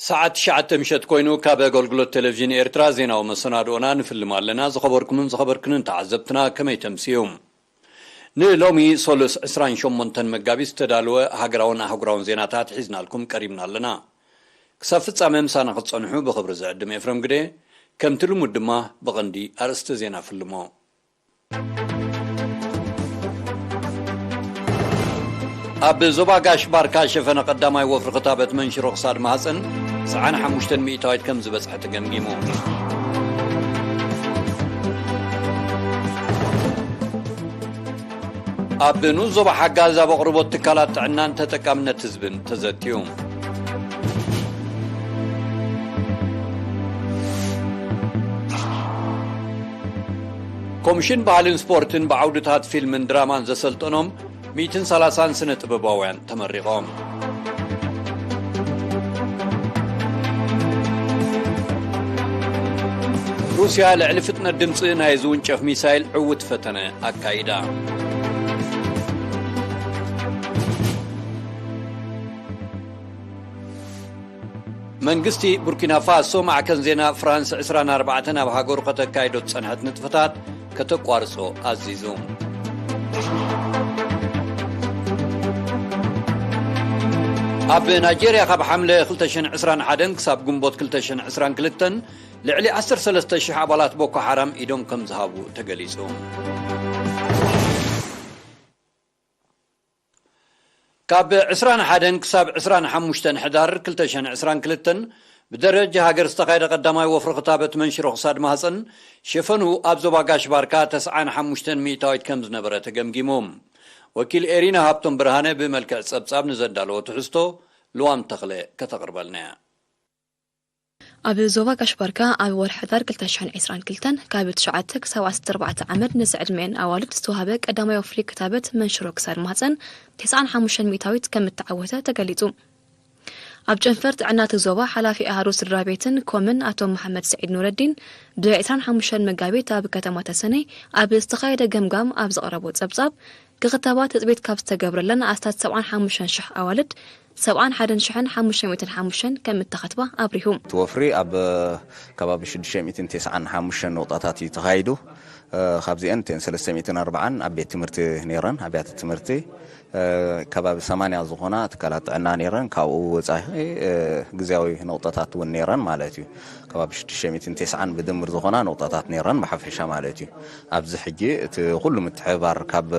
ሰዓት ትሽዓተ ምሸት ኮይኑ ካብ ኣገልግሎት ቴሌቪዥን ኤርትራ ዜናዊ መሰናድኦና ንፍልም ኣለና። ዝኸበርኩምን ዝኸበርክንን ተዓዘብትና ከመይ ተምስዩ? ንሎሚ ሶሉስ ዕስራን ሸሞንተን መጋቢት ዝተዳለወ ሃገራውን ኣህጉራውን ዜናታት ሒዝናልኩም ቀሪብና ኣለና። ክሳብ ፍጻመ ምሳና ክትጸንሑ ብኽብሪ ዝዕድም ኤፍረም ግደ። ከምቲ ልሙድ ድማ ብቐንዲ ኣርእስተ ዜና ፍልሞ። ኣብ ዞባ ጋሽ ባርካ ሸፈነ ቀዳማይ ወፍሪ ክታበት መንሽሮ ክሳድ ማህፀን ትስዓን ሓሙሽተን ሚእታዊት ከም ዝበፅሐ ተገምጊሙ። ኣብ ንኡስ ዞባ ሓጋዝ ኣብ ኣቕርቦት ትካላት ጥዕናን ተጠቃምነት ህዝብን ተዘትዩ። ኮሚሽን ባህልን ስፖርትን ብዓውድታት ፊልምን ድራማን ዘሰልጠኖም ሚእትን ሰላሳን ስነ ጥበባውያን ተመሪቖም። ሩስያ ልዕሊ ፍጥነት ድምፂ ናይ ዝውንጨፍ ሚሳይል ዕውት ፈተነ ኣካይዳ። መንግስቲ ቡርኪና ፋሶ ማዕከን ዜና ፍራንስ ዕስራን ኣርባዕተን ኣብ ሃገሩ ከተካይዶ ዝጸንሐት ንጥፈታት ከተቋርጾ ኣዚዙ። ኣብ ናይጄርያ ካብ ሓምለ ክልተ ሽሕን ዕስራን ሓደን ክሳብ ግንቦት ክልተ ሽሕን ዕስራን ክልተን ልዕሊ ዓሰርተ ሰለስተ ሽሕ ኣባላት ቦኮ ሓራም ኢዶም ከም ዝሃቡ ተገሊጹ። ካብ ዕስራን ሓደን ክሳብ ዕስራን ሓሙሽተን ሕዳር ክልተ ሽሕን ዕስራን ክልተን ብደረጃ ሃገር ዝተኻየደ ቀዳማይ ወፍሪ ክታበት መንሽሮ ክሳድ ማህፀን ሸፈኑ ኣብ ዞባ ጋሽ ባርካ ተስዓን ሓሙሽተን ሚእታዊት ከም ዝነበረ ተገምጊሙ። ወኪል ኤሪና ሃብቶም ብርሃነ ብመልክዕ ጸብጻብ ንዘዳለዎ ትሕዝቶ ልዋም ተኽለ ከተቕርበልና እያ። ኣብ ዞባ ጋሽ ባርካ ኣብ ወርሒ ሕዳር ክልተ ሽሕን ዕስራን ክልተን ካብ ትሽዓተ ክሳብ ዓሰርተ ኣርባዕተ ዓመት ንዝዕድመአን ኣዋልድ ዝተዋህበ ቀዳማይ ወፍሪ ክታበት መንሽሮ ክሳድ ማህፀን ተስዓን ሓሙሽተን ሚእታዊት ከም እተዓወተ ተገሊጹ። ኣብ ጨንፈር ጥዕና እቲ ዞባ ሓላፊ ኣሃዱ ስድራ ቤትን ኮምን ኣቶ መሓመድ ስዒድ ኑረዲን ብ ዕስራን ሓሙሽተን መጋቢት ኣብ ከተማ ተሰነይ ኣብ ዝተኻየደ ገምጋም ኣብ ዘቕረቦ ጸብጻብ ክኽተባ ትጽቢት ካብ ዝተገብረለን ኣስታት ሰብዓን ሓሙሽተን ሽሕ ኣዋልድ ሰብዓን ሓደን ሽሕን ሓሙሽተ ሚእትን ሓሙሽተን ከም እተኸትባ ኣብሪሁ። እቲ ወፍሪ ኣብ ከባቢ ሽዱሽተ ሚእትን ተስዓን ሓሙሽተን ነቑጣታት እዩ ተኻይዱ። እ፣ ካብዚአን እተን ሰለስተ ሚእትን ኣርባዓን ኣብ ቤት ትምህርቲ ነይረን፣ ኣብያተ ትምህርቲ። እ፣ ከባቢ ሰማንያ ዝኾና ትካላት ጥዕና ነይረን፣ ካብኡ ወጻኢ፣ እ፣ ግዝያዊ ነቑጣታት እውን ነይረን ማለት እዩ። ከባቢ ሽዱሽተ ሚእትን ተስዓን ብድምር ዝኾና ነቑጣታት ነይረን ብሓፈሻ ማለት እዩ። ኣብዚ ሕጂ እቲ ኩሉ ምትሕብባር ካብ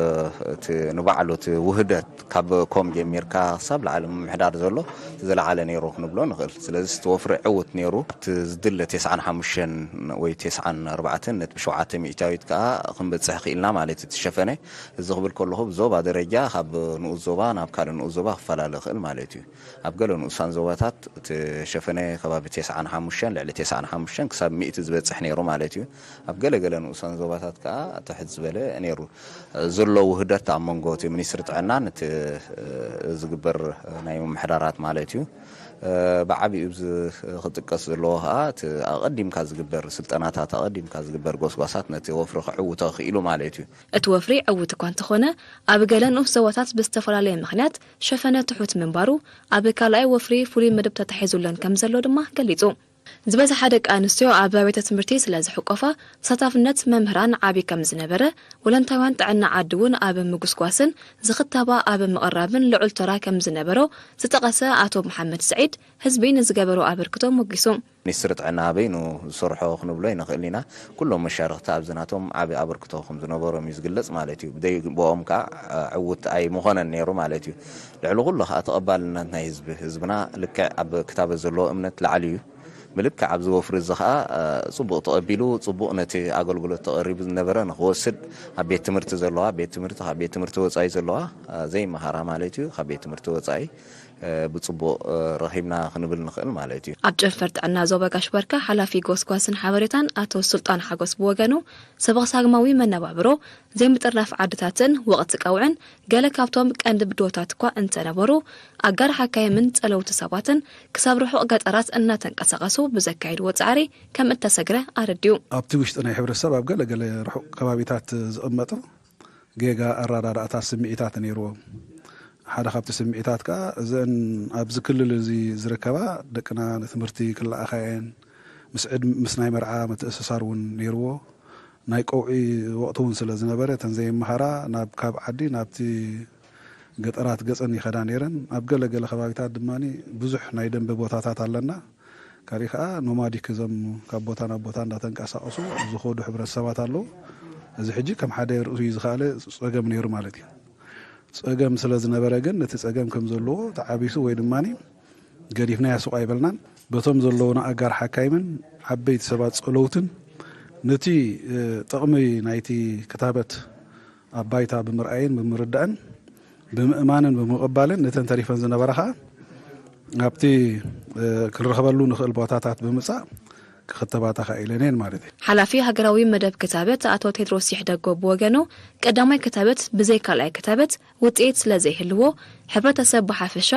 እቲ ንባዕሉ እቲ ውህደት ካብ ኮም ጀሚርካ ክሳብ ላዕሊ ምምሕዳር ዘሎ እቲ ዝለዓለ ነይሩ ክንብሎ ንኽእል። ስለዚ እቲ ወፍሪ ዕውት ነይሩ። እቲ ዝድለ ተስዓን ሓሙሽተን ወይ ተስዓን ኣርባዕተን ነጥቢ ሸውዓተ ሚእታዊት ከኣ ክንበጽሕ ክኢልና ማለት እዩ። እቲ ሸፈነ እዚ ክብል ከለኹ ብዞባ ደረጃ ካብ ንኡስ ዞባ ናብ ካልእ ንኡስ ዞባ ክፈላለ ይኽእል ማለት እዩ። ኣብ ገለ ንኡሳን ዞባታት እቲ ሸፈነ ከባቢ ተስዓን ሓሙሽተን፣ ልዕሊ ተስዓን ሓሙሽተን ክሳብ ሚእቲ ዝበጽሕ ነይሩ ማለት እዩ። ኣብ ገለ ገለ ንኡሳን ዞባታት ከኣ ትሕት ዝበለ ነይሩ። ዘሎ ውህደት ኣብ መንጎ እቲ ሚኒስትሪ ጥዕናን እቲ፣ እ፣ ዝግበር ናይ ምምሕዳራት ማለት እዩ። እ፣ ብዓቢኡ ኣብዚ ክጥቀስ ዘለዎ ከኣ እቲ ኣቐዲምካ ዝግበር ስልጠናታት፣ ኣቐዲምካ ዝግበር ጎስጓሳት ነቲ ወፍሪ ክዕውቶ ክኢሉ ማለት እዩ። እቲ ወፍሪ ዕዉት እኳ እንተኾነ፣ ኣብ ገለ ንኡስ ዞባታት ብዝተፈላለየ ምኽንያት ሸፈነ ትሑት ምንባሩ፣ ኣብ ካልኣይ ወፍሪ ፍሉይ መደብ ተታሒዙለን ከም ዘሎ ድማ ገሊጹ። ዝበዝሓ ደቂ ኣንስትዮ ኣብ ኣብያተ ትምህርቲ ስለ ዝሕቆፋ፣ ተሳታፍነት መምህራን ዓቢ ከም ዝነበረ፣ ወለንታውያን ጥዕና ዓዲ እውን ኣብ ምጉስጓስን ዝኽተባ ኣብ ምቕራብን ልዑል ተራ ከም ዝነበሮ ዝጠቐሰ ኣቶ መሓመድ ስዒድ፣ ህዝቢ ንዝገበሮ ኣበርክቶ ሞጊሱ። ሚኒስትሪ ጥዕና በይኑ ዝሰርሖ ክንብሎ ኣይንኽእልን ኢና። ኩሎም መሻርኽቲ ኣብዚ ናቶም ዓቢ ኣበርክቶ ከም ዝነበሮም እዩ ዝግለጽ ማለት እዩ። ብደይ ብኦም ከኣ ዕዉት ኣይምኾነን ነይሩ ማለት እዩ። ልዕሊ ኩሉ ከኣ ተቐባልነት ናይ ህዝቢ፣ ህዝብና ልክዕ ኣብ ክታበት ዘለዎ እምነት ላዕሊ እዩ። ብልክዕ ኣብዚ ወፍሪ እዚ ኸኣ፣ እ፣ ጽቡቕ ተቐቢሉ፣ ጽቡቕ ነቲ ኣገልግሎት ተቐሪቡ ዝነበረ ንኽወስድ፣ ኣብ ቤት ትምህርቲ ዘለዋ፣ ቤት ትምህርቲ፣ ካብ ቤት ትምህርቲ ወጻኢ ዘለዋ፣ እ፣ ዘይመሃራ ማለት እዩ፣ ካብ ቤት ትምህርቲ ወጻኢ፣ እ፣ ብጽቡቕ፣ እ፣ ረኺብና ክንብል ንኽእል ማለት እዩ። ኣብ ጨንፈር ጥዕና ዞባ ጋሽ ባርካ ሓላፊ ጎስጓስን ሓበሬታን ኣቶ ሱልጣን ሓጎስ ብወገኑ፣ ሰበኽሳግማዊ መነባብሮ፣ ዘይምጥርናፍ ዓድታትን ወቕቲ ቀውዕን ገለ ካብቶም ቀንዲ ብድሆታት እኳ እንተነበሩ፣ ኣጋር ሓካይምን ጸለውቲ ሰባትን ክሳብ ርሑቕ ገጠራት እናተንቀሳቐሱ ብዘካየድዎ ጻዕሪ ከም እተሰግረ ኣረዲኡ። ኣብቲ ውሽጢ ናይ ሕብረተሰብ ኣብ ገለ ገለ ርሑቕ ከባቢታት ዝቕመጡ ጌጋ ኣረዳድኣታት ስምዒታት ነይርዎም። ሓደ ካብቲ ስምዒታት ከኣ እዘን ኣብዚ ክልል እዚ ዝርከባ ደቅና ንትምህርቲ ክለኣኻ እየን፣ ምስ ዕድ-፣ ምስ ናይ መርዓ ምትእስሳር እውን ነይርዎ። ናይ ቀውዒ ወቕቲ እውን ስለ ዝነበረ እተን ዘይመሃራ ናብ ካብ ዓዲ ናብቲ ገጠራት ገጸን ይኸዳ ነይረን። ኣብ ገለ ገለ ከባቢታት ድማ ብዙሕ ናይ ደንበ ቦታታት ኣለና። ካልእ ከዓ ኖማዲክ እዞም ካብ ቦታ ናብ ቦታ እንዳተንቀሳቐሱ ዝኸዱ ሕብረተሰባት ኣለዉ። እዚ ሕጂ ከም ሓደ ርእሱ እዩ ዝኸኣለ ጸገም ነይሩ ማለት እዩ። ጸገም ስለ ዝነበረ ግን ነቲ ጸገም ከም ዘለዎ ተዓቢሱ ወይ ድማ ገዲፍናዮ ሱቕ ኣይበልናን። በቶም ዘለዉና ኣጋር ሓካይምን ዓበይቲ ሰባት ጸለውትን ነቲ ጥቕሚ ናይቲ ክታበት ኣብ ባይታ ብምርኣይን ብምርዳእን ብምእማንን ብምቕባልን ነተን ተሪፈን ዝነበራ ከዓ ኣብቲ ክንረኸበሉ ንኽእል ቦታታት ብምጻእ ክኽተባታ ከኢለን እየን ማለት እዩ። ሓላፊ ሃገራዊ መደብ ክታበት ኣቶ ቴድሮስ ይሕደጎ ብወገኑ፣ ቀዳማይ ክታበት ብዘይ ካልኣይ ክታበት ውጽኢት ስለ ዘይህልዎ፣ ሕብረተሰብ ብሓፈሻ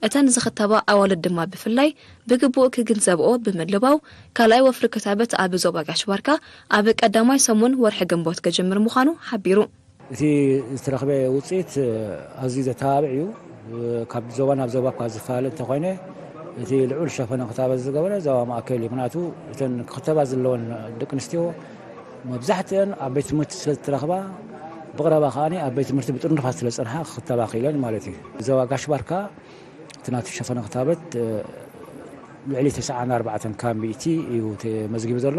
እተን ዝኽተባ ኣዋልድ ድማ ብፍላይ ብግቡእ ክግንዘብኦ ብምልባው፣ ካልኣይ ወፍሪ ክታበት ኣብ ዞባ ጋሽ ባርካ ኣብ ቀዳማይ ሰሙን ወርሒ ግንቦት ክጅምር ምዃኑ ሓቢሩ። እቲ ዝተረኽበ ውፅኢት ኣዝዩ ዘተባብዕ እዩ። ካብ ዞባ ናብ ዞባ እኳ ዝፈላለ እንተኾይነ፣ እቲ ልዑል ሸፈነ ክታበት ዝገበረ ዞባ ማእከል እዩ። ምክንያቱ እተን ክኽተባ ዘለወን ደቂ ኣንስትዮ መብዛሕትአን ኣብ ቤት ትምህርቲ ስለ ዝተረኽባ፣ ብቕረባ ከኣ ኣብ ቤት ትምህርቲ ብጥርንፋ ስለ ዝጸንሓ ክኽተባ ክኢለን ማለት እዩ። ዞባ ጋሽ ባርካ እቲ ናቱ ሸፈነ ክታበት ልዕሊ ተስዓን ኣርባዕተን ካብ ሚእቲ እዩ ተመዝጊቡ ዘሎ።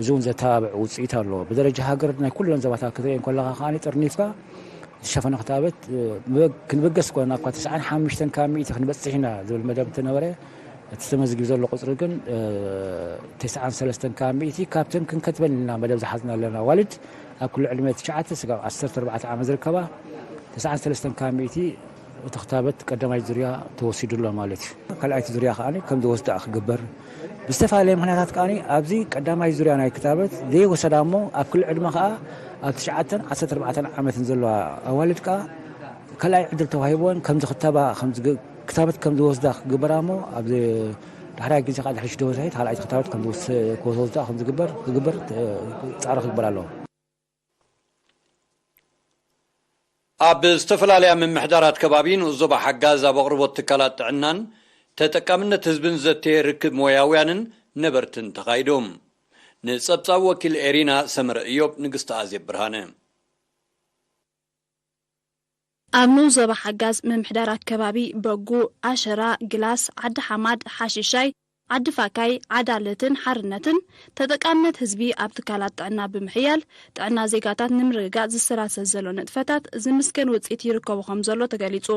እዚ እውን ዘተባብዕ ውፅኢት ኣለዎ። ብደረጃ ሃገር ናይ ኩለን ዞባታት ክትሪኦ እንከለኻ ከኣ ጥርኒፍካ እቲ ሸፈነ ክታበት ክንብገስ ኮና እኳ ተስዓን ሓሙሽተን ካብ ሚእቲ ክንበፅሕ ኢና ዝብል መደብ እንተነበረ፣ እቲ ተመዝጊቡ ዘሎ ቁፅሪ ግን ተስዓን ሰለስተን ካብ ሚእቲ ካብተን ክንከትበን ኢልና መደብ ዝሓዝና ኣለና ኣዋልድ ኣብ ኩሉ ዕድመ ትሽዓተ ስጋብ ዓሰርተ ኣርባዕተ ዓመት ዝርከባ ተስዓን ሰለስተን ካብ ሚእቲ እቲ ክታበት ቀዳማይ ዙርያ ተወሲዱ ኣሎ ማለት እዩ። ካልኣይቲ ዙርያ ከኣ ከም ዝወስዳ ክግበር ብዝተፈላለየ ምኽንያታት ከኣ ኣብዚ ቀዳማይ ዙርያ ናይ ክታበት ዘይወሰዳ እሞ ኣብ ኩሉ ዕድመ ከኣ ኣብ ትሽዓተን ዓሰርተ ኣርባዕተን ዓመትን ዘለዋ ኣዋልድ ከኣ ካልኣይ ዕድል ተዋሂብወን ከም ዝኽተባ ከም ዝግ-፣ ክታበት ከም ዝወስዳ ክግበራ እሞ ኣብ ዳሕራይ ግዜ ከኣ ድሕሪ ሽዱሽተ ወርሒ ካልኣይቲ ክታበት ከም ዝወስ-፣ ክወስዳ ከም ዝግበር ክግበር ፃዕሪ ክግበር ኣለዎ። ኣብ ዝተፈላለያ ምምሕዳራት ከባቢ ንኡስ ዞባ ሓጋዝ ኣብ ኣቕርቦት ትካላት ጥዕናን ተጠቃምነት ህዝብን ዘተየ ርክብ ሞያውያንን ነበርትን ተኻይዱ። ንጸብጻብ ወኪል ኤሪና ሰመረ እዮብ፣ ንግስቲ ኣዜብ ብርሃነ። ኣብ ንኡስ ዞባ ሓጋዝ ምምሕዳራት ከባቢ በጉ፣ ኣሸራ፣ ግላስ፣ ዓዲ ሓማድ፣ ሓሺሻይ፣ ዓዲ ፋካይ፣ ዓዳለትን ሓርነትን ተጠቃምነት ህዝቢ ኣብ ትካላት ጥዕና ብምሕያል ጥዕና ዜጋታት ንምርግጋጽ ዝሰላሰል ዘሎ ንጥፈታት ዝምስገን ውጽኢት ይርከቦ ከም ዘሎ ተገሊጹ።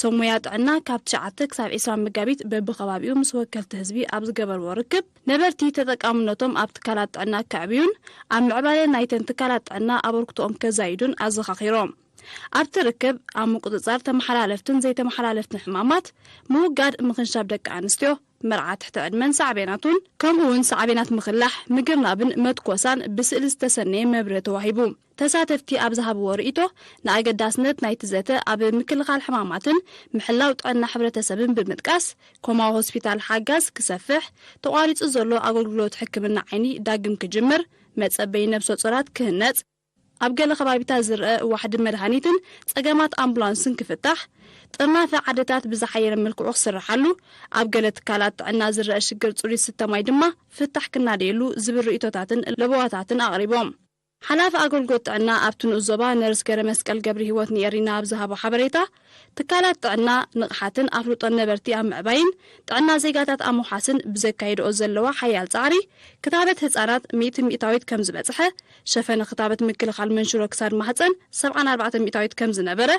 ሰብ ሞያ ጥዕና ካብ ትሽዓተ ክሳብ ዕስራ መጋቢት በብኸባቢኡ ምስ ወከልቲ ህዝቢ ኣብ ዝገበርዎ ርክብ፣ ነበርቲ ተጠቃምነቶም ኣብ ትካላት ጥዕና ከዕብዩን ኣብ ምዕባለ ናይተን ትካላት ጥዕና ኣበርክቶኦም ከዛይዱን ኣዘኻኺሮም። ኣብቲ ርክብ፣ ኣብ ምቁጽጻር ተመሓላለፍትን ዘይተመሓላለፍትን ሕማማት፣ ምውጋድ ምኽንሻብ ደቂ ኣንስትዮ፣ መርዓ ትሕቲ ዕድመን ሳዕቤናቱን፣ ከምኡ እውን ሳዕቤናት ምኽላሕ፣ ምግርናብን መትኮሳን ብስእሊ ዝተሰነየ መብርሂ ተዋሂቡ። ተሳተፍቲ ኣብ ዝሃብዎ ርእይቶ፣ ንኣገዳስነት ናይቲ ዘተ ኣብ ምክልኻል ሕማማትን ምሕላው ጥዕና ሕብረተሰብን ብምጥቃስ፣ ኮማዊ ሆስፒታል ሓጋዝ ክሰፍሕ፣ ተቋሪጹ ዘሎ ኣገልግሎት ሕክምና ዓይኒ ዳግም ክጅምር፣ መጸበዪ ነብሰ ጾራት ክህነጽ፣ ኣብ ገለ ከባቢታት ዝረአ ዋሕዲ መድሃኒትን ጸገማት ኣምቡላንስን ክፍታሕ፣ ጥርናፈ ዓድታት ብዝሓየለ መልክዑ ክስርሓሉ፣ ኣብ ገለ ትካላት ጥዕና ዝረአ ሽግር ጽሩይ ስተ ማይ ድማ ፍታሕ ክናደየሉ ዝብል ርእይቶታትን ለበዋታትን ኣቕሪቦም። ሓላፊ ኣገልግሎት ጥዕና ኣብቲ ንኡስ ዞባ ነርስ ገረመስቀል ገብረሂወት ንኤሪና ኣብ ዝሃቦ ሓበሬታ፣ ትካላት ጥዕና ንቕሓትን ኣፍልጦን ነበርቲ ኣብ ምዕባይን ጥዕና ዜጋታት ኣብ ምውሓስን ብዘካይድኦ ዘለዋ ሓያል ጻዕሪ፣ ክታበት ህጻናት ሚእቲ ሚእታዊት ከም ዝበጽሐ፣ ሸፈነ ክታበት ምክልኻል መንሽሮ ክሳድ ማህጸን ሰብዓን ኣርባዕተን ሚእታዊት ከም ዝነበረ፣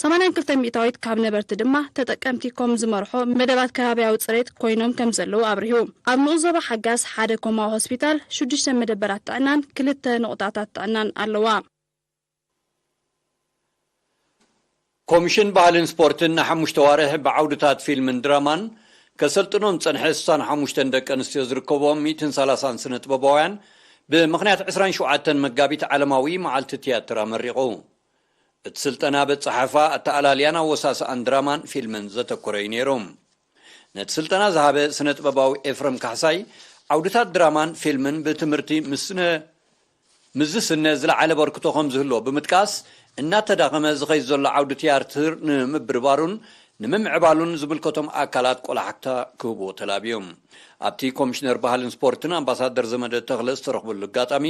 ሰማንያን ክልተን ሚእታዊት ካብ ነበርቲ ድማ ተጠቀምቲ ከም ዝመርሖ መደባት ከባብያዊ ጽሬት ኮይኖም ከም ዘለዉ ኣብሪሁ። ኣብ ንኡስ ዞባ ሓጋዝ ሓደ ኮማዊ ሆስፒታል፣ ሽዱሽተ መደበራት ጥዕናን ክልተ ነቑጣታት ጥዕናን ኣለዋ። ኮሚሽን ባህልን ስፖርትን ንሓሙሽተ ዋርሕ ብዓውድታት ፊልምን ድራማን ከሰልጥኖም ዝጸንሐ ስሳን ሓሙሽተን ደቂ ኣንስትዮ ዝርከብዎም ሚእትን ሰላሳን ስነ ጥበባውያን ብምኽንያት ዕስራን ሸውዓተን መጋቢት ዓለማዊ መዓልቲ ትያትር ኣመሪቑ። እቲ ስልጠና በጻሓፋ፣ ኣተኣላልያን ኣወሳስኣን ድራማን ፊልምን ዘተኮረ እዩ ነይሩ። ነቲ ስልጠና ዝሃበ ስነ ጥበባዊ ኤፍረም ካሕሳይ፣ ዓውድታት ድራማን ፊልምን ብትምህርቲ ምስ ስነ-፣ ምስዚ ስነ ዝለዓለ በርክቶ ከም ዝህልዎ ብምጥቃስ፣ እናተዳኸመ ዝኸይድ ዘሎ ዓውዲ ትያትር ንምብርባሩን ንምምዕባሉን ዝምልከቶም ኣካላት ቆላሕታ ክህብዎ ተላብዮም። ኣብቲ ኮሚሽነር ባህልን ስፖርትን ኣምባሳደር ዘመደ ተኽለ ዝተረኽብሉ ኣጋጣሚ፣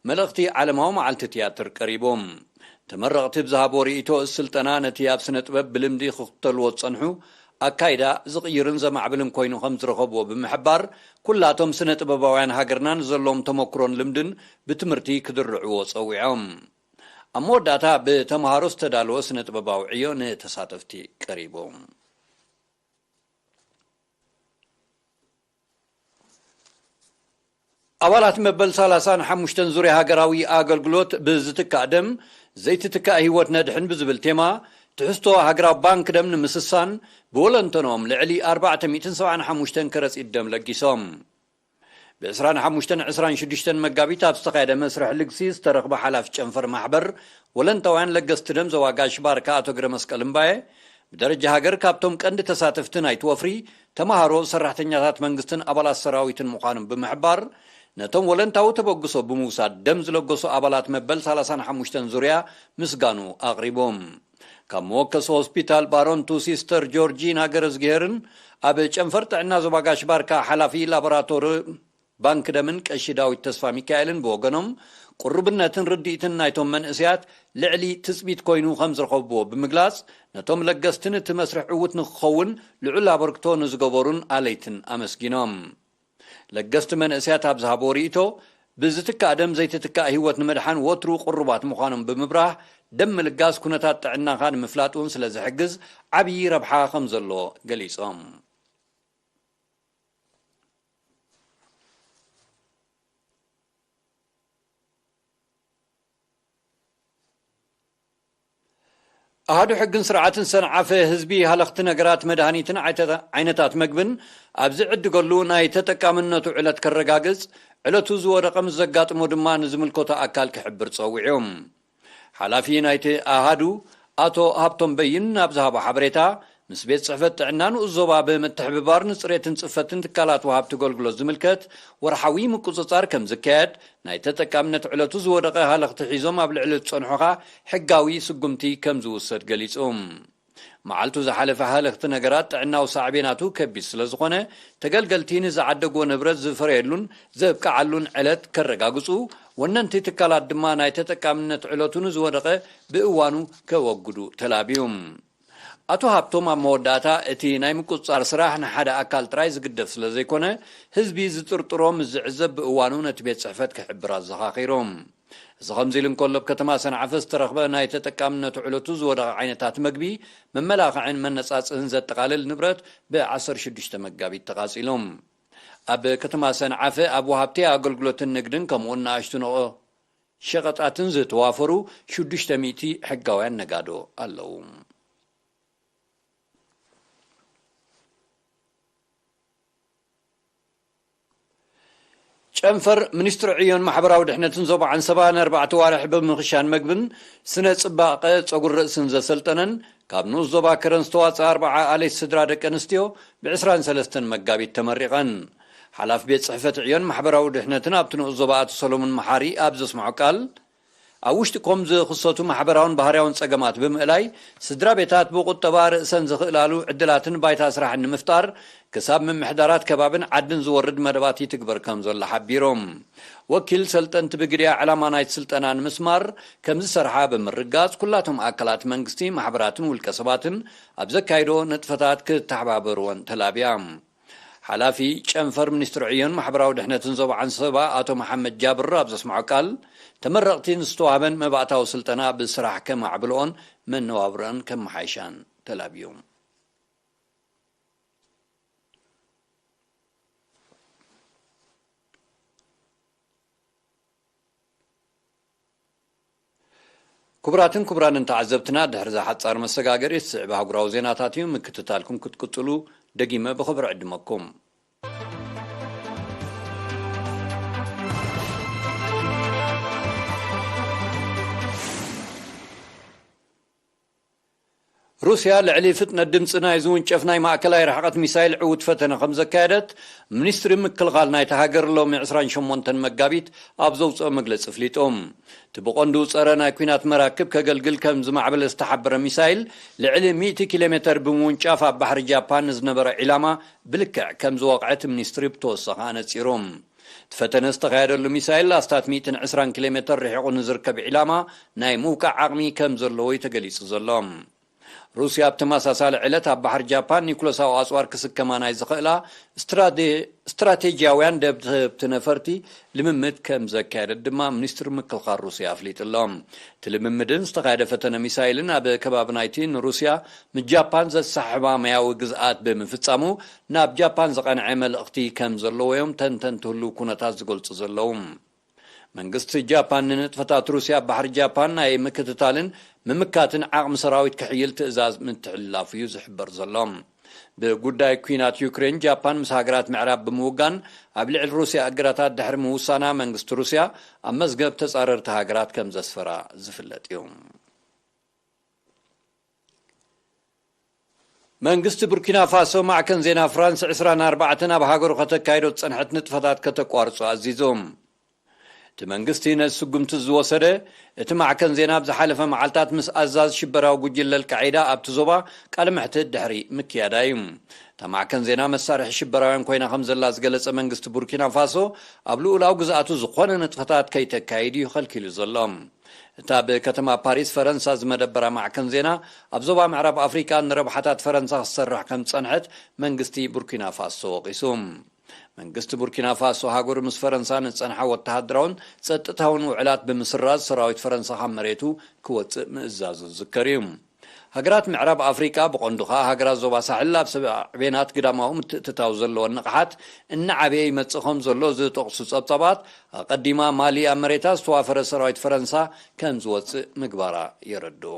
መልእኽቲ ዓለማዊ መዓልቲ ትያትር ቀሪቦም። ተመረቕቲ ብዝሃቦ ርእይቶ፣ እዚ ስልጠና ነቲ ኣብ ስነ ጥበብ ብልምዲ ክኽተልዎ ዝጸንሑ ኣካይዳ ዝቕይርን ዘማዕብልን ኮይኑ ከም ዝረኸብዎ ብምሕባር፣ ኩላቶም ስነ ጥበባውያን ሃገርና ንዘለዎም ተመክሮን ልምድን ብትምህርቲ ክድርዕዎ ጸዊዖም። ኣብ መወዳእታ ብተምሃሮ ዝተዳለወ ስነ ጥበባዊ ዕዮ ንተሳተፍቲ ቀሪቡ። ኣባላት መበል ሰላሳን ሓሙሽተን ዙርያ ሃገራዊ ኣገልግሎት ብዝትካእ ደም ዘይትትካእ ህይወት ነድሕን ብዝብል ቴማ ትሕዝቶ ሃገራዊ ባንክ ደም ንምስሳን ብወለንተኖም ልዕሊ ኣርባዕተ ሚእትን ሰብዓን ሓሙሽተን ከረጺት ደም ለጊሶም። ብ ዕስራን ሓሙሽተን ዕስራን ሽዱሽተን መጋቢት ኣብ ዝተኻየደ መስርሕ ልግሲ ዝተረኽበ ሓላፊ ጨንፈር ማሕበር ወለንታውያን ለገስቲ ደም ዞባ ጋሽ ባርካ ኣቶ ግረ መስቀል እምባየ፣ ብደረጃ ሃገር ካብቶም ቀንዲ ተሳተፍቲ ናይቲ ወፍሪ ተምሃሮ፣ ሰራሕተኛታት መንግስትን ኣባላት ሰራዊትን ምዃኖም ብምሕባር፣ ነቶም ወለንታዊ ተበግሶ ብምውሳድ ደም ዝለገሱ ኣባላት መበል ሰላሳን ሓሙሽተን ዙርያ ምስጋኑ ኣቕሪቦም። ካብ መወከሲ ሆስፒታል ባሮንቱ ሲስተር ጆርጂና ገረዝግሄርን ኣብ ጨንፈር ጥዕና ዞባ ጋሽ ባርካ ሓላፊ ላቦራቶሪ ባንክ ደምን ቀሺ ዳዊት ተስፋ ሚካኤልን ብወገኖም፣ ቁርብነትን ርድኢትን ናይቶም መንእሰያት ልዕሊ ትጽቢት ኮይኑ ከም ዝረኸብዎ ብምግላጽ፣ ነቶም ለገስትን እቲ መስርሕ ዕዉት ንክኸውን ልዑል ኣበርክቶ ንዝገበሩን ኣለይትን ኣመስጊኖም። ለገስቲ መንእሰያት ኣብ ዝሃቦ ርእይቶ፣ ብዝትካእ ደም ዘይትትካእ ህይወት ንምድሓን ወትሩ ቅሩባት ምዃኖም ብምብራህ፣ ደም ምልጋስ ኩነታት ጥዕናኻ ንምፍላጥ እውን ስለ ዝሕግዝ ዓብዪ ረብሓ ከም ዘሎ ገሊጾም። ኣሃዱ ሕግን ስርዓትን ሰንዓፈ ህዝቢ ሃለኽቲ ነገራት መድሃኒትን ዓይተ-፣ ዓይነታት መግብን ኣብ ዝዕድገሉ ናይ ተጠቃምነቱ ዕለት ከረጋግጽ፣ ዕለቱ ዝወደቐ ምስ ዘጋጥሞ ድማ ንዝምልከቶ ኣካል ክሕብር ጸዊዑ። ሓላፊ ናይቲ ኣሃዱ ኣቶ ሃብቶም በይን ኣብ ዝሃቦ ሓበሬታ፣ ምስ ቤት ጽሕፈት ጥዕና ንኡስ ዞባ ብምትሕብባር ንጽሬትን ጽፈትን ትካላት ወሃብቲ ኣገልግሎት ዝምልከት ወርሓዊ ምቁጽጻር ከም ዝካየድ፣ ናይ ተጠቃምነት ዕለቱ ዝወደቐ ሃለኽቲ ሒዞም ኣብ ልዕሊ ዝጸንሑኻ ሕጋዊ ስጉምቲ ከም ዝውሰድ ገሊጹ። መዓልቱ ዝሓለፈ ሃለኽቲ ነገራት ጥዕናዊ ሳዕቤናቱ ከቢድ ስለ ዝኾነ፣ ተገልገልቲ ንዝዓደግዎ ንብረት ዝፈረየሉን ዘብቅዓሉን ዕለት ከረጋግጹ፣ ወነንቲ ትካላት ድማ ናይ ተጠቃምነት ዕለቱ ንዝወደቐ ብእዋኑ ከወግዱ ተላብዩ። ኣቶ ሃብቶም ኣብ መወዳእታ፣ እቲ ናይ ምቁጽጻር ስራሕ ንሓደ ኣካል ጥራይ ዝግደፍ ስለ ዘይኮነ፣ ህዝቢ ዝጥርጥሮ ምስ ዝዕዘብ ብእዋኑ ነቲ ቤት ጽሕፈት ክሕብር ኣዘኻኺሩ። እዚ ከምዚ ኢሉ እንከሎ፣ ኣብ ከተማ ሰንዓፈ ዝተረኽበ ናይ ተጠቃምነቱ ዕለቱ ዝወደቐ ዓይነታት መግቢ፣ መመላኽዕን መነጻጽህን ዘጠቓልል ንብረት ብ ዓሰርተ ሽዱሽተ መጋቢት ተቓጺሉ። ኣብ ከተማ ሰንዓፈ ኣብ ወሃብቲ ኣገልግሎትን ንግድን ከምኡውን ንኣሽቱ ንኦ ሸቐጣትን ዝተዋፈሩ ሽዱሽተ ሚእቲ ሕጋውያን ነጋዶ ኣለዉ። ጨንፈር ሚኒስትሪ ዕዮን ማሕበራዊ ድሕነትን ዞባ ዓንሰባ ንኣርባዕተ ዋርሕ ብምኽሻን መግብን ስነ ጽባቐ ጸጉሪ ርእስን ዘሰልጠነን ካብ ንኡስ ዞባ ከረን ዝተዋጽኣ ኣርባዓ ኣለይቲ ስድራ ደቂ ኣንስትዮ ብ ዕስራን ሰለስተን መጋቢት ተመሪቐን። ሓላፊ ቤት ጽሕፈት ዕዮን ማሕበራዊ ድሕነትን ኣብቲ ንኡስ ዞባ ኣቶ ሰሎሞን መሓሪ ኣብ ዘስምዖ ቃል፣ ኣብ ውሽጢ ኮም ዝኽሰቱ ማሕበራውን ባህርያውን ጸገማት ብምእላይ፣ ስድራ ቤታት ብቁጠባ ርእሰን ዝኽእላሉ ዕድላትን ባይታ ስራሕን ንምፍጣር፣ ክሳብ ምምሕዳራት ከባብን ዓድን ዝወርድ መደባት ይትግበር ከም ዘሎ ሓቢሮም። ወኪል ሰልጠንቲ ብግድያ ዕላማ ናይቲ ስልጠና ንምስማር ከም ዝሰርሓ ብምርጋጽ፣ ኩላቶም ኣካላት መንግስቲ፣ ማሕበራትን ውልቀ ሰባትን ኣብ ዘካይዶ ንጥፈታት ክተሓባበርወን ተላብያ። ሓላፊ ጨንፈር ሚኒስትሪ ዕዮን ማሕበራዊ ድሕነትን ዞባ ዓንሰባ ኣቶ መሓመድ ጃብር ኣብ ዘስምዖ ቃል፣ ተመረቕቲ ንዝተዋህበን መባእታዊ ስልጠና ብስራሕ ከማዕብልኦን መነባብሮን ከመሓይሻን ተላብዩ። ክቡራትን ክቡራንን ተዓዘብትና፣ ድሕሪ እዛ ሓጻር መሰጋገሪ፣ ዝስዕብ ኣህጉራዊ ዜናታት እዩ። ምክትታልኩም ክትቅጽሉ ደጊመ ብኽብሪ ዕድመኩም። ሩስያ ልዕሊ ፍጥነት ድምፂ ናይ ዝውንጨፍ ናይ ማእከላይ ርሕቐት ሚሳይል ዕዉት ፈተነ ከም ዘካየደት ሚኒስትሪ ምክልኻል ናይቲ ሃገር ሎሚ ዕስራን ሸሞንተን መጋቢት ኣብ ዘውፅኦ መግለፂ ኣፍሊጡ። እቲ ብቐንዱ ጸረ ናይ ኲናት መራክብ ከገልግል ከም ዝማዕበለ ዝተሓበረ ሚሳይል ልዕሊ ሚእቲ ኪሎ ሜተር ብምውንጫፍ ኣብ ባሕሪ ጃፓን ንዝነበረ ዒላማ ብልክዕ ከም ዝወቕዐ እቲ ሚኒስትሪ ብተወሳኺ ኣነጺሩ። እቲ ፈተነ ዝተኻየደሉ ሚሳይል ኣስታት ሚእትን ዕስራን ኪሎ ሜተር ርሒቑ ንዝርከብ ዒላማ ናይ ምውቃዕ ዓቕሚ ከም ዘለዎ እዩ ተገሊጹ ዘሎ። ሩስያ ኣብ ተመሳሳሊ ዕለት ኣብ ባሕሪ ጃፓን ኒኩለሳዊ ኣጽዋር ክስከማ ናይ ዝኽእላ ስትራቴ-፣ ስትራቴጂያውያን ደብዳብቲ ነፈርቲ ልምምድ ከም ዘካየደት ድማ ሚኒስትሪ ምክልኻል ሩስያ ኣፍሊጡ ኣሎ። እቲ ልምምድን ዝተኻየደ ፈተነ ሚሳይልን ኣብ ከባቢ ናይቲ ንሩስያ ምስ ጃፓን ዘሰሓሕባ ማያዊ ግዝኣት ብምፍጻሙ ናብ ጃፓን ዝቐንዐ መልእኽቲ ከም ዘለዎ እዮም ተንተንቲ ህሉው ኩነታት ዝገልጹ ዘለዉ። መንግስቲ ጃፓን ንንጥፈታት ሩስያ ኣብ ባሕሪ ጃፓን ናይ ምክትታልን ምምካትን ዓቕሚ ሰራዊት ክሕይል ትእዛዝ ምትሕልላፉ እዩ ዝሕበር ዘሎ። ብጉዳይ ኲናት ዩክሬን ጃፓን ምስ ሃገራት ምዕራብ ብምውጋን ኣብ ልዕሊ ሩስያ እገዳታት ድሕሪ ምውሳና መንግስቲ ሩስያ ኣብ መዝገብ ተጻረርቲ ሃገራት ከም ዘስፈራ ዝፍለጥ እዩ። መንግስቲ ቡርኪና ፋሶ ማዕከን ዜና ፍራንስ ዕስራን ኣርባዕተን ኣብ ሃገሩ ከተካይዶ ዝጸንሐት ንጥፈታት ከተቋርጾ ኣዚዙ። እቲ መንግስቲ ነዚ ስጉምቲ ዝወሰደ፣ እቲ ማዕከን ዜና ኣብ ዝሓለፈ መዓልታት ምስ ኣዛዚ ሽበራዊ ጉጅለ ኣልቃዒዳ ኣብቲ ዞባ ቃለ መሕትት ድሕሪ ምክያዳ እዩ። እታ ማዕከን ዜና መሳርሒ ሽበራውያን ኮይና ከም ዘላ ዝገለጸ መንግስቲ ቡርኪና ፋሶ፣ ኣብ ልኡላዊ ግዝኣቱ ዝኾነ ንጥፈታት ከይተካይድ እዩ ከልኪሉ ዘሎ። እታ ኣብ ከተማ ፓሪስ ፈረንሳ ዝመደበራ ማዕከን ዜና፣ ኣብ ዞባ ምዕራብ ኣፍሪቃ ንረብሓታት ፈረንሳ ክትሰርሕ ከም ዝጸንሐት መንግስቲ ቡርኪና ፋሶ ወቒሱ። መንግስቲ ቡርኪና ፋሶ ሃገሩ ምስ ፈረንሳ ንዝጸንሓ ወተሃደራውን ጸጥታውን ውዕላት ብምስራዝ ሰራዊት ፈረንሳ ካብ መሬቱ ክወጽእ ምእዛዙ ዝዝከር እዩ። ሃገራት ምዕራብ ኣፍሪቃ ብቐንዱ ከኣ ሃገራት ዞባ ሳሕል ኣብ ሰብ ዕቤናት ግዳማዊ ምትእትታው ዘለወን ንቕሓት እናዓበየ ይመጽእ ከም ዘሎ ዝጠቕሱ ጸብጻባት፣ ኣቐዲማ ማሊ ኣብ መሬታ ዝተዋፈረ ሰራዊት ፈረንሳ ከም ዝወጽእ ምግባራ የረድኡ።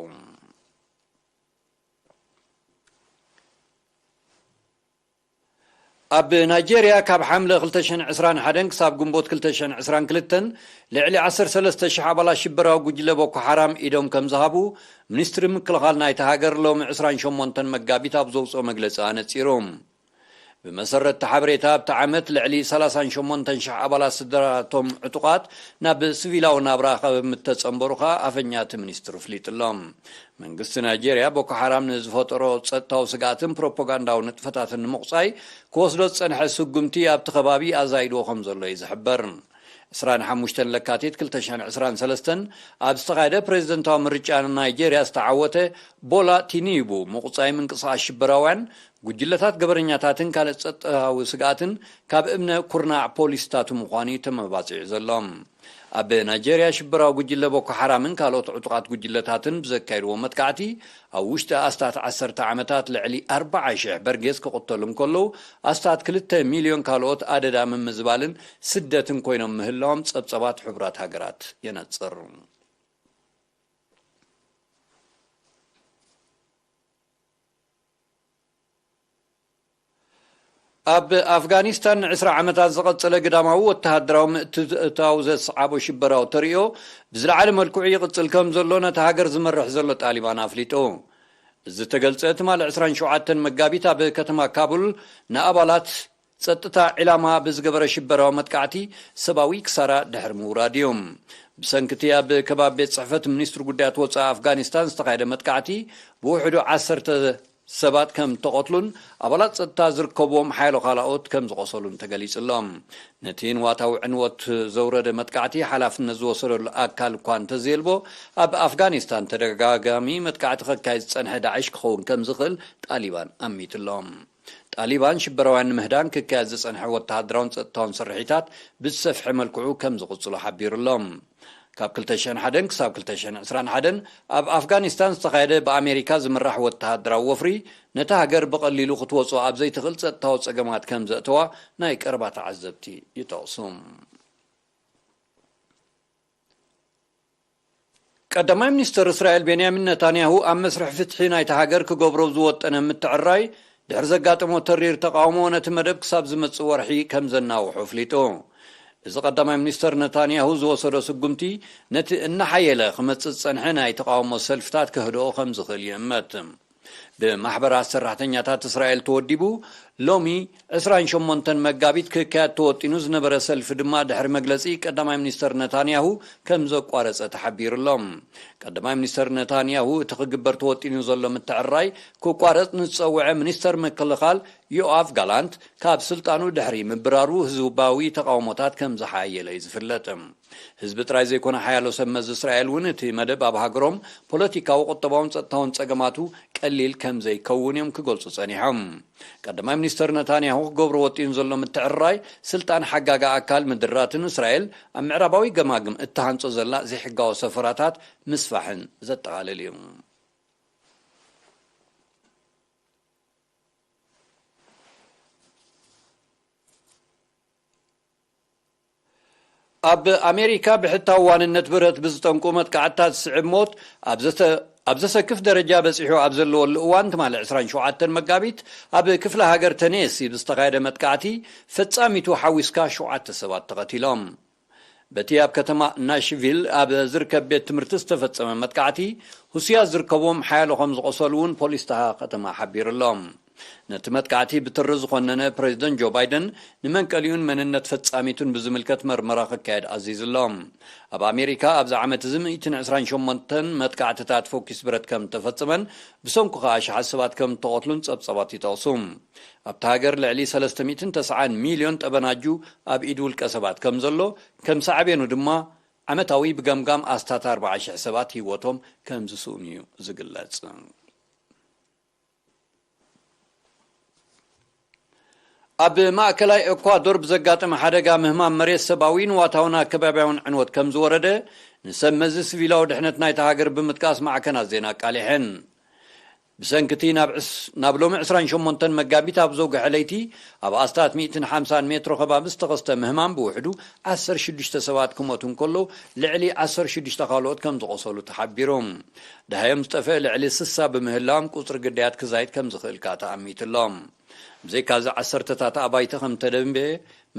ኣብ ናይጄርያ ካብ ሓምለ ክልተ ሽሕን ዕስራን ሓደን ክሳብ ግንቦት ክልተ ሽሕን ዕስራን ክልተን ልዕሊ ዓሰርተ ሰለስተ ሽሕ ኣባላት ሽበራዊ ጉጅለ ቦኮ ሓራም ኢዶም ከም ዝሃቡ ሚኒስትሪ ምክልኻል ናይቲ ሃገር ሎሚ ዕስራን ሸሞንተን መጋቢት ኣብ ዘውፅኦ መግለፂ ኣነፂሩ። ብመሰረት እቲ ሓበሬታ ኣብቲ ዓመት ልዕሊ ሰላሳን ሸሞንተን ሽሕ ኣባላት ስድራቶም ዕጡቓት ናብ ሲቪላዊ ናብራ ከም እተጸንበሩ ከኣ ኣፈኛ እቲ ሚኒስትር ኣፍሊጡ ኣሎ። መንግስቲ ናይጄርያ ቦኮ ሓራም ንዝፈጠሮ ጸጥታዊ ስግኣትን ፕሮፓጋንዳዊ ንጥፈታትን ንምቑጻይ ክወስዶ ዝጸንሐ ስጉምቲ ኣብቲ ከባቢ ኣዛይድዎ ከም ዘሎ እዩ ዝሕበር። ዕስራን ሓሙሽተን ለካቲት ክልተ ሽሕን ዕስራን ሰለስተን ኣብ ዝተኻየደ ፕሬዝደንታዊ ምርጫ ናይጄርያ ዝተዓወተ ቦላ ቲኒቡ ምቑጻይ ምንቅስቓስ ሽበራውያን ጉጅለታት ገበረኛታትን ካልእ ጸጥታዊ ስግኣትን ካብ እምነ ኩርናዕ ፖሊስታቱ ምዃኑ እዩ ተመባጺዑ ዘሎ። ኣብ ናይጄርያ ሽበራዊ ጉጅለ ቦኮ ሓራምን ካልኦት ዕጡቓት ጉጅለታትን ብዘካየድዎ መጥቃዕቲ ኣብ ውሽጢ ኣስታት ዓሰርተ ዓመታት ልዕሊ ኣርባዓ ሽሕ በርጌስ ክቕተሉ እንከለዉ ኣስታት ክልተ ሚልዮን ካልኦት ኣደዳ ምምዝባልን ስደትን ኮይኖም ምህላዎም ጸብጸባት ሕቡራት ሃገራት የነጽር። ኣብ ኣፍጋኒስታን ንዕስራ ዓመታት ዝቐጸለ ግዳማዊ ወተሃደራዊ ምእትታው ዘስዓቦ ሽበራዊ ተርእዮ ብዝለዓለ መልክዑ ይቕጽል ከም ዘሎ ነቲ ሃገር ዝመርሕ ዘሎ ጣሊባን ኣፍሊጡ። እዚ ዝተገልጸ ትማሊ ዕስራን ሸውዓተን መጋቢት ኣብ ከተማ ካቡል ንኣባላት ጸጥታ ዒላማ ብዝገበረ ሽበራዊ መጥቃዕቲ ሰብኣዊ ክሳራ ድሕሪ ምውራድ እዩ። ብሰንኪ እቲ ኣብ ከባቢ ቤት ጽሕፈት ሚኒስትሪ ጉዳያት ወጻኢ ኣፍጋኒስታን ዝተኻየደ መጥቃዕቲ ብውሕዱ ዓሰርተ ሰባት ከም ተቐትሉን ኣባላት ጸጥታ ዝርከብዎም ሓያሎ ካልኦት ከም ዝቖሰሉን ተገሊጹ ኣሎ። ነቲ ንዋታዊ ዕንወት ዘውረደ መጥቃዕቲ ሓላፍነት ዝወሰደሉ ኣካል እኳ እንተዘየልቦ፣ ኣብ ኣፍጋኒስታን ተደጋጋሚ መጥቃዕቲ ከካይድ ዝጸንሐ ዳዕሽ ክኸውን ከም ዝኽእል ጣሊባን ኣሚቱ ኣሎ። ጣሊባን ሽበራውያን ንምህዳን ክካየድ ዝጸንሐ ወተሃደራውን ጸጥታውን ስርሒታት ብዝሰፍሐ መልክዑ ከም ዝቕጽሎ ሓቢሩ ኣሎ። ካብ ክልተ ሽሕን ሓደን ክሳብ ክልተ ሽሕን ዕስራን ሓደን ኣብ ኣፍጋኒስታን ዝተኻየደ ብኣሜሪካ ዝምራሕ ወተሃደራዊ ወፍሪ፣ ነታ ሃገር ብቐሊሉ ክትወጾ ኣብ ዘይትኽእል ጸጥታዊ ጸገማት ከም ዘእተዋ ናይ ቀረባ ተዓዘብቲ ይጠቕሱ። ቀዳማይ ሚኒስትር እስራኤል ቤንያሚን ነታንያሁ ኣብ መስርሕ ፍትሒ ናይታ ሃገር ክገብሮ ዝወጠነ ምትዕርራይ ድሕሪ ዘጋጠሞ ተሪር ተቓውሞ ነቲ መደብ ክሳብ ዝመጽእ ወርሒ ከም ዘናውሖ ኣፍሊጡ። እዚ ቀዳማይ ሚኒስተር ነታንያሁ ዝወሰዶ ስጉምቲ ነቲ እናሓየለ ክመጽእ ዝጸንሐ ናይ ተቓውሞ ሰልፍታት ከህድኦ ከም ዝኽእል ይእመት። ብማሕበራት ሰራሕተኛታት እስራኤል ተወዲቡ፣ ሎሚ ዕስራን ሸሞንተን መጋቢት ክካየድ ተወጢኑ ዝነበረ ሰልፊ ድማ፣ ድሕሪ መግለጺ ቀዳማይ ሚኒስተር ነታንያሁ፣ ከም ዘቋረጸ ተሓቢሩ ኣሎ። ቀዳማይ ሚኒስተር ነታንያሁ፣ እቲ ክግበር ተወጢኑ ዘሎ ምትዕርራይ ክቋረጽ ንዝጸውዐ ሚኒስተር ምክልኻል ዮኣቭ ጋላንት፣ ካብ ስልጣኑ ድሕሪ ምብራሩ፣ ህዝባዊ ተቓውሞታት ከም ዝሓየለ እዩ ዝፍለጥ። ህዝቢ ጥራይ ዘይኮነ፣ ሓያሎ ሰብ መዚ እስራኤል እውን፣ እቲ መደብ ኣብ ሃገሮም ፖለቲካዊ፣ ቁጠባውን ጸጥታውን ጸገማቱ ቀሊል ከም ዘይከውን እዮም ክገልጹ ጸኒሖም። ቀዳማይ ሚኒስተር ነታንያሁ ክገብሮ ወጢኑ ዘሎ ምትዕርራይ ስልጣን ሓጋጋ ኣካል ምድራትን፣ እስራኤል ኣብ ምዕራባዊ ገማግም እትሃንጾ ዘላ ዘይሕጋዊ ሰፈራታት ምስፋሕን ዘጠቓልል እዩ። ኣብ ኣሜሪካ፣ ብሕታዊ ዋንነት ብረት ብዝጠንቁ መጥቃዕትታት ዝስዕብ ሞት ኣብ ዘተ-፣ ኣብ ዘሰክፍ ደረጃ በጺሑ ኣብ ዘለወሉ እዋን፣ ትማሊ ዕስራን ሸውዓተን መጋቢት፣ ኣብ ክፍለ ሃገር ተኔሲ ብዝተኻየደ መጥቃዕቲ፣ ፈጻሚቱ ሓዊስካ ሸውዓተ ሰባት ተቐቲሎም። በቲ ኣብ ከተማ ናሽቪል ኣብ ዝርከብ ቤት ትምህርቲ ዝተፈጸመ መጥቃዕቲ፣ ህሱያት ዝርከብዎም ሓያሎ ከም ዝቖሰሉ እውን ፖሊስ እታ ከተማ ሓቢሩ ኣሎ። ነቲ መጥቃዕቲ ብትሪ ዝኾነነ ፕሬዚደንት ጆ ባይደን፣ ንመንቀሊኡን መንነት ፈጻሚቱን ብዝምልከት መርመራ ክካየድ ኣዚዙ ኣሎ። ኣብ ኣሜሪካ ኣብዚ ዓመት እዚ ሚእትን ዕስራን ሸሞንተን መጥቃዕትታት ፎኪስ ብረት ከም ተፈጸመን፣ ብሰንኩ ከኣ ኣሽሓት ሰባት ከም እተቐትሉን ጸብጻባት ይጠቕሱ። ኣብታ ሃገር ልዕሊ ሰለስተ ሚእትን ተስዓን ሚልዮን ጠበናጁ ኣብ ኢድ ውልቀ ሰባት ከም ዘሎ፣ ከም ሳዕቤኑ ድማ ዓመታዊ ብገምጋም ኣስታት ኣርባዓ ሽሕ ሰባት ህይወቶም ከም ዝስእኑ እዩ ዝግለጽ። ኣብ ማእከላይ ኤኳዶር ብዘጋጠመ ሓደጋ ምህማም መሬት፣ ሰብኣዊ፣ ንዋታውን ኣከባብያውን ዕንወት ከም ዝወረደ፣ ንሰብ መዚ ሲቪላዊ ድሕነት ናይታ ሃገር ብምጥቃስ ማዕከናት ዜና ኣቃሊሐን። ብሰንኪ እቲ ናብ ዕስ-፣ ናብ ሎሚ ዕስራን ሸሞንተን መጋቢት ኣብ ዘውግሐ ለይቲ፣ ኣብ ኣስታት ሚእትን ሓምሳን ሜትሮ ከባቢ ዝተኸስተ ምህማም፣ ብውሕዱ ዓሰርተ ሽዱሽተ ሰባት ክሞቱ እንከለዉ፣ ልዕሊ ዓሰርተ ሽዱሽተ ካልኦት ከም ዝቖሰሉ ተሓቢሩ። ደሃዮም ዝጠፍአ ልዕሊ ስሳ ብምህላዎም፣ ቁጽሪ ግዳያት ክዛይድ ከም ዝኽእል ከኣ ተኣሚቱ ኣሎ። ብዘይካዚ፣ ዓሰርተታት ኣባይቲ ከም ተደምበየ፣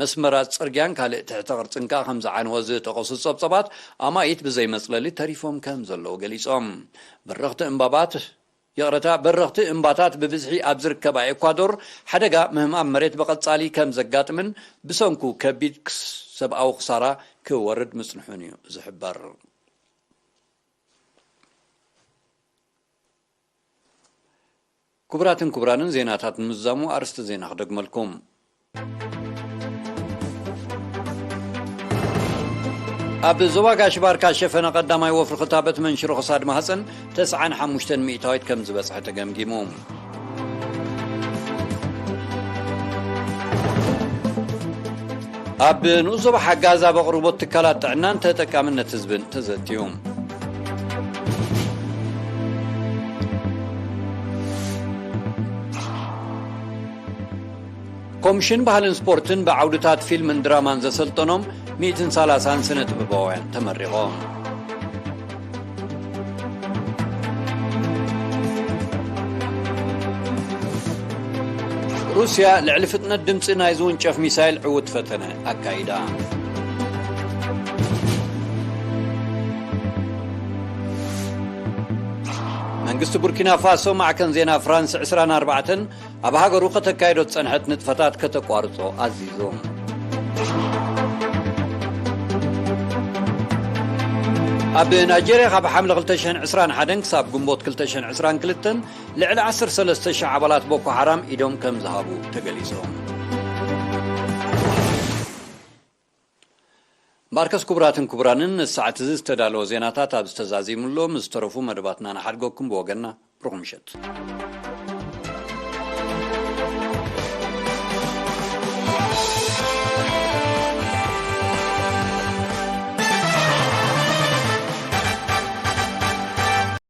መስመራት ጽርግያን ካልእ ትሕተ ቅርጽን ከኣ ከም ዝዓነወ ዝጠቐሱ ጸብጸባት፣ ኣማኢት ብዘይ መጽለሊ ተሪፎም ከም ዘለዉ ገሊጾም። በረኽቲ እምባባት፣ ይቕረታ፣ በረኽቲ እምባታት ብብዝሒ ኣብ ዝርከባ ኤኳዶር፣ ሓደጋ ምህማም መሬት ብቐጻሊ ከም ዘጋጥምን፣ ብሰንኩ ከቢድ ክስ-፣ ሰብኣዊ ክሳራ ክወርድ ምጽንሑን እዩ ዝሕበር። ክቡራትን ክቡራንን፣ ዜናታት ንምዝዛሙ ኣርእስቲ ዜና ክደግመልኩም። ኣብ ዞባ ጋሽ ባርካ ሸፈነ ቀዳማይ ወፍሪ ክታበት መንሽሮ ክሳድ ማህፀን ተስዓን ሓሙሽተን ሚእታዊት ከም ዝበፅሐ ተገምጊሙ። ኣብ ንኡስ ዞባ ሓጋዝ ኣብ ኣቕርቦት ትካላት ጥዕናን ተጠቃምነት ህዝብን ተዘትዩ። ኮሚሽን ባህልን ስፖርትን ብዓውድታት ፊልምን ድራማን ዘሰልጠኖም ሚእትን ሰላሳን ስነ ጥበባውያን ተመሪቖም። ሩስያ ልዕሊ ፍጥነት ድምፂ ናይ ዝውንጨፍ ሚሳይል ዕዉት ፈተነ ኣካይዳ። መንግስቲ ቡርኪና ፋሶ ማዕከን ዜና ፍራንስ ዕስራን ኣርባዕተን ኣብ ሃገሩ ከተካይዶ ዝጸንሐት ንጥፈታት ከተቋርጾ ኣዚዙ። ኣብ ናይጄርያ ካብ ሓምለ ክልተ ሽሕን ዕስራን ሓደን ክሳብ ግንቦት ክልተ ሽሕን ዕስራን ክልተን ልዕሊ ዓሰርተ ሰለስተ ሽሕ ኣባላት ቦኮ ሓራም ኢዶም ከም ዝሃቡ ተገሊጹ። ማርከስ፣ ክቡራትን ክቡራንን፣ ንሰዓት እዚ ዝተዳለወ ዜናታት ኣብ ዝተዛዚሙሉ፣ ምስ ዝተረፉ መደባትና ንሓድገኩም። ብወገንና ብሩኽ ምሸት።